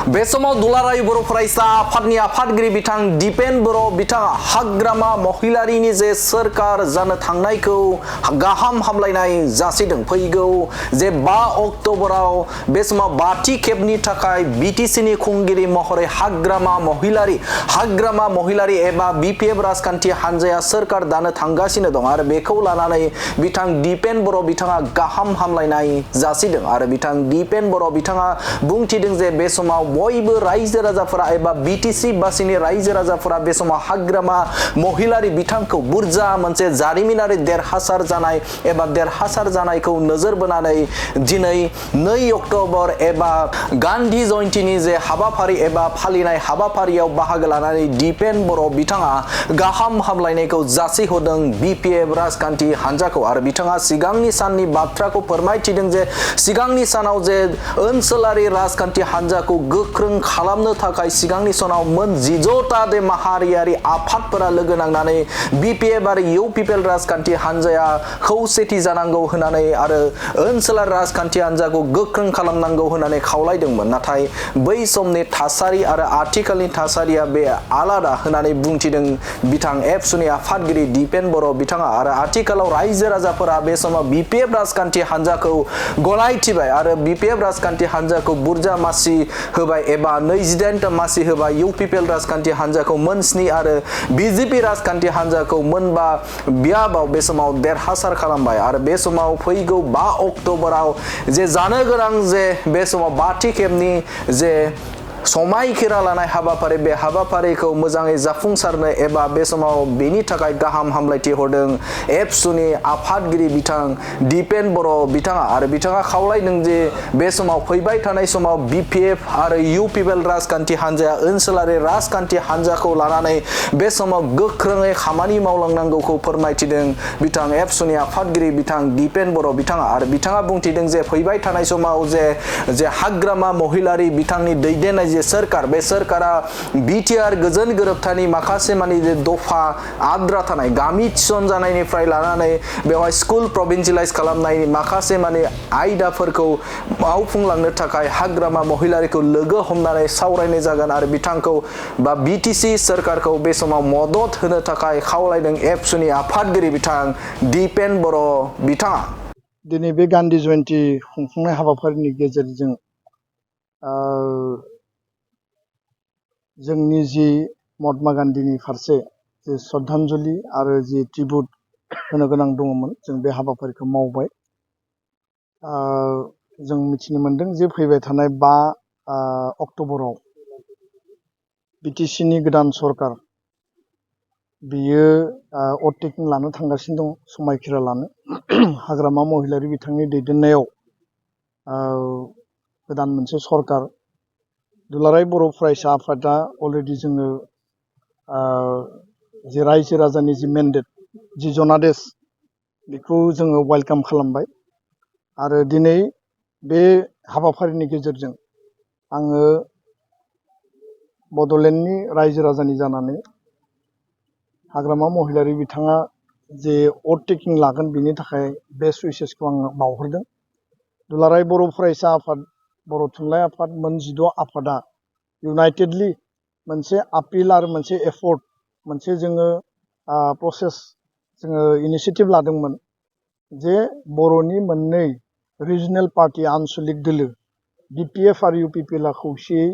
बे समाव दुलाराय बर' फरायसा आफादनि आफादगिरि बिथां दिपेन बर' बिथाङा हाग्रामा महिलारिनि जे सोरखार जानो थांनायखौ गाहाम हामलायनाय जासिदों। फैगौ जे 5 अक्ट'बराव बे समाव बाथि खेबनि थाखाय बिटिसिनि खुंगिरि महरै हाग्रामा महिलारि एबा बिपिएफ राजखान्थि हानजाया सोरखार दानो थांगासिनो दं आरो बेखौ लानानै बिथां दिपेन बर' बिथाङा गाहाम हामलायनाय जासिदों आरो बिथां दिपेन बर' बिथाङा बुंथिदों जे बे समाव बयबो रायजो राजाफोरा एबा बिटिसि बासिनि रायजो राजाफोरा बे समाव हाग्रामा महिलारि बिथांखौ बुरजा मोनसे जारिमिनारि देरहासार जानाय एबा देरहासार जानायखौ नोजोर बोनानै दिनै 2 अक्ट'बर एबा गान्धी जयन्तीनि जे हाबाफारि एबा फालिनाय हाबाफारियाव बाहागो लानानै दिपेन बर' बिथाङा गाहाम हामलायनायखौ जासिहरदों बिपिएफ राजखान्थि हानजाखौ आरो बिथाङा सिगांनि साननि बाथ्राखौ फोरमायथिदों जे सिगांनि सानाव जे ओनसोलारि राजखान्थि हानजाखौ गोख्रों खालामनो थाखाय सिगांनि सनाव मोन 16टा दे माहारियारि आफादफोरा लोगो नांनानै बिपिएफ आरो इउपिपिएल राजखान्थि हानजाया खौसेथि जानांगौ होननानै आरो ओनसोलारि राजखान्थि हानजाखौ गोख्रों खालामनांगौ होननानै खावलायदोंमोन। नाथाय बै समनि थासारि आरो आथिखालनि थासारिया बे आलादा होननानै बुंथिदों बिथां एबसुनि आफादगिरि दिपेन बर' बिथाङा आरो आथिखालाव रायजो राजाफोरा बे समाव बिपिएफ राजखान्थि हानजाखौ गनायथिबाय आरो बिपिएफ राजखान्थि हानजाखौ बुरजा मासि होबाय एबा 28टा मासि होबाय। इउपिपिएल राजखान्थि हानजाखौ मोन 7 आरो बिजेपि राजखान्थि हानजाखौ मोन 5 बियाबाव बे समाव देरहासार खालामबाय आरो बे समाव फैगौ 5 अक्ट'बराव जे जानो गोनां जे बे समाव बाथि खेबनि जे समायखिरा लानाय हाबाफारि बे हाबाफारिखौ मोजाङै जाफुंसारनो एबा बे समाव बेनि थाखाय गाहाम हामलायथि हरदों एबसुनि आफादगिरि बिथां दिपेन बर' बिथाङा आरो बिथाङा खावलायदों जे बे समाव फैबाय थानाय समाव बिपिएफ आरो इउपिपिएल राजखान्थि हानजाया ओनसोलारि राजखान्थि हानजाखौ लानानै बे समाव गोख्रोङै खामानि मावलांनांगौखौ फोरमायथिदों बिथां एबसुनि आफादगिरि बिथां दिपेन बर' बिथाङा आरो बिथाङा बुंथिदों जे फैबाय थानाय समाव जे हाग्रामा महिलारि बिथांनि दैदेननाय सोरखार बे सोरखारा बिटिआर गोजोन गोरोबथानि माखासे मानि दफा आद्रा थानाय गामि थिसनजानायनिफ्राय लानानै बेवहाय स्कुल प्रभिन्सियेलाइज खालामनायनि माखासे मानि आयदाफोरखौ मावफुंलांनो थाखाय हाग्रामा महिलारिखौ लोगो हमनानै सावरायनाय जागोन आरो बिथांखौ बा बिटिसि सोरखारखौ बे समाव मदद होनो थाखाय खावलायदों एबसुनि आफादगिरि बिथां दिपेन बर' बिथाङा। दिनै बे गान्धी जयन्ती खुंफुंनाय हाबाफारिनि गेजेरजों जोंनि जि महात्मा गान्धीनि फारसे जि श्रद्धांजलि आरो जि ट्रिब्युट होनो गोनां दङमोन जों बे हाबाफारिखौ मावबाय। जों मिथिनो मोनदों जे फैबाय थानाय 5 अक्ट'बराव बिटिसिनि गोदान सरखार बियो अटेकिं लानो थांगासिनो दं समायखिरा लानो हाग्रामा महिलारि बिथांनि दैदेननायाव गोदान मोनसे सरखार दुलाराय बर' फरायसा आफादा अलरेडि जोङो जि रायजो राजानि जि मेन्डेट जि जनादेश बेखौ जोङो वेलकाम खालामबाय आरो दिनै बे हाबाफारिनि गेजेरजों आङो बड'लेण्डनि रायजो राजानि जानानै हाग्रामा महिलारि बिथाङा जे अटेकिं लागोन बिनि थाखाय बेस्ट उइसेसखौ आङो बावहरदों। दुलाराय बर' फरायसा आफाद बर' थुनलाइ आफाद मोन 16 आफादा इउनाइटेडलि मोनसे आपिल आरो मोनसे एफर्ट मोनसे जोङो प्रसेस जोङो इनिसियेटिभ लादोंमोन जे बर'नि मोननै रिजनेल पार्टि आनसलिक दोलो बिपिएफ आरो इउपिपिएल खौसेयै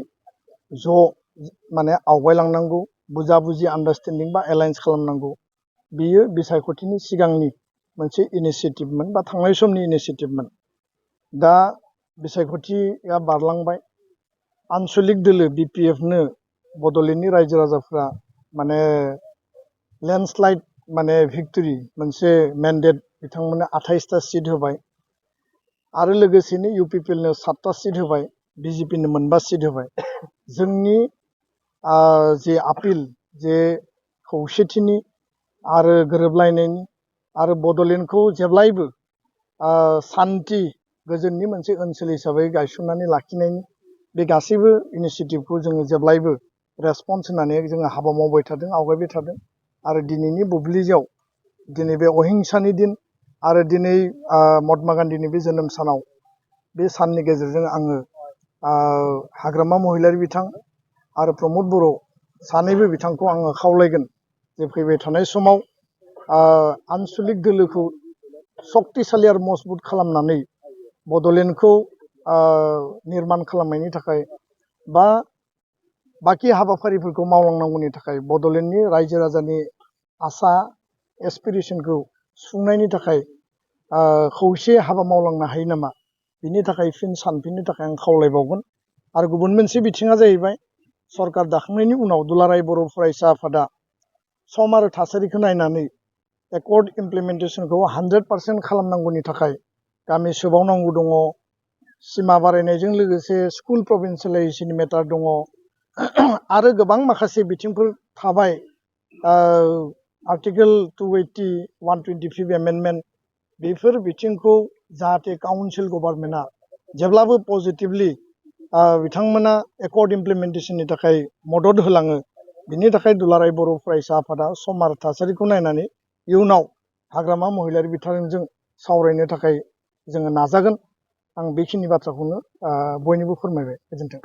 ज' माने आवगायलांनांगौ बुजा बुजि आन्डारस्टेन्डिं बा एलायन्स खालामनांगौ बियो बिसायख'थिनि सिगांनि मोनसे इनिसियेटिभमोन बा थांनाय समनि इनिसियेटिभमोन। दा बिसायख'थिया बारलांबाय आनसलिक दोलो बिपिएफनो बड'लेण्डनि रायजो राजाफ्रा माने लेन्डस्लाइड माने भिक्टरि मोनसे मेन्डेट बिथांमोननो 28टा सिट होबाय आरो लोगोसेनो इउपिपिएलनो 7टा सिट होबाय बिजेपिनो मोन 5 सिट होबाय। जोंनि जे आपिल जे खौसेथिनि आरो गोरोबलायनायनि आरो बड'लेण्डखौ जेब्लायबो सान्थि गोजोननि मोनसे ओनसोल हिसाबै गायसननानै लाखिनायनि बे गासैबो इनिसियेटिभखौ जोङो जेब्लायबो रेसपन्स होनानै जोङो हाबा मावबाय थादों आवगायबाय थादों आरो दिनैनि बुब्लियाव दिनै बे अहिंसानि दिन आरो दिनै महात्मा गान्धीनि बे जोनोम सानाव बे साननि गेजेरजों आङो हाग्रामा महिलारि बिथां आरो प्रमद बर' सानैबो बिथांखौ आङो खावलायगोन जे फैबाय थानाय समाव आनसलिक दोलोखौ सक्तिशालि आरो मजबुत खालामनानै बड'लेण्डखौ निर्माण खालामनायनि थाखाय बा बाखि हाबाफारिफोरखौ मावलांनांगौनि थाखाय बड'लेण्डनि रायजो राजानि आसा एसपिरेसनखौ सुफुंनायनि थाखाय खौसे हाबा मावलांनो हायो नामा बिनि थाखाय फिन सानफिननो थाखाय आं खावलायबावगोन। आरो गुबुन मोनसे बिथिङा जाहैबाय सरकार दाखांनायनि उनाव दुलाराय बर' फरायसा आफादा सम आरो थासारिखौ नायनानै एकर्ड इमप्लिमेन्टेसनखौ 100% खालामनांगौनि थाखाय गामि सोबावनांगौ दङ, सिमा बारायनायजों लोगोसे स्कुल प्रभिन्सियेलाइजेसननि मेटार दङ आरो गोबां माखासे बिथिंफोर थाबाय। आर्टिकेल 280, 125 एमेन्डमेन्ट बेफोर बिथिंखौ जाहाथे काउन्सिल गभर्नमेन्टआ जेब्लाबो पजिटिभलि बिथांमोना एकर्ड इमप्लिमेन्टेसननि थाखाय मदद होलाङो। बिनि थाखाय दुलाराय बर' फरायसा आफादा सम आरो थासारिखौ नायनानै इयुनाव हाग्रामा महिलारि बिथांजों सावरायनो थाखाय जोङो नाजागोन। आं बेखिनि बाथ्राखौनो बयनिबो फोरमायबाय। गोजोन्थों।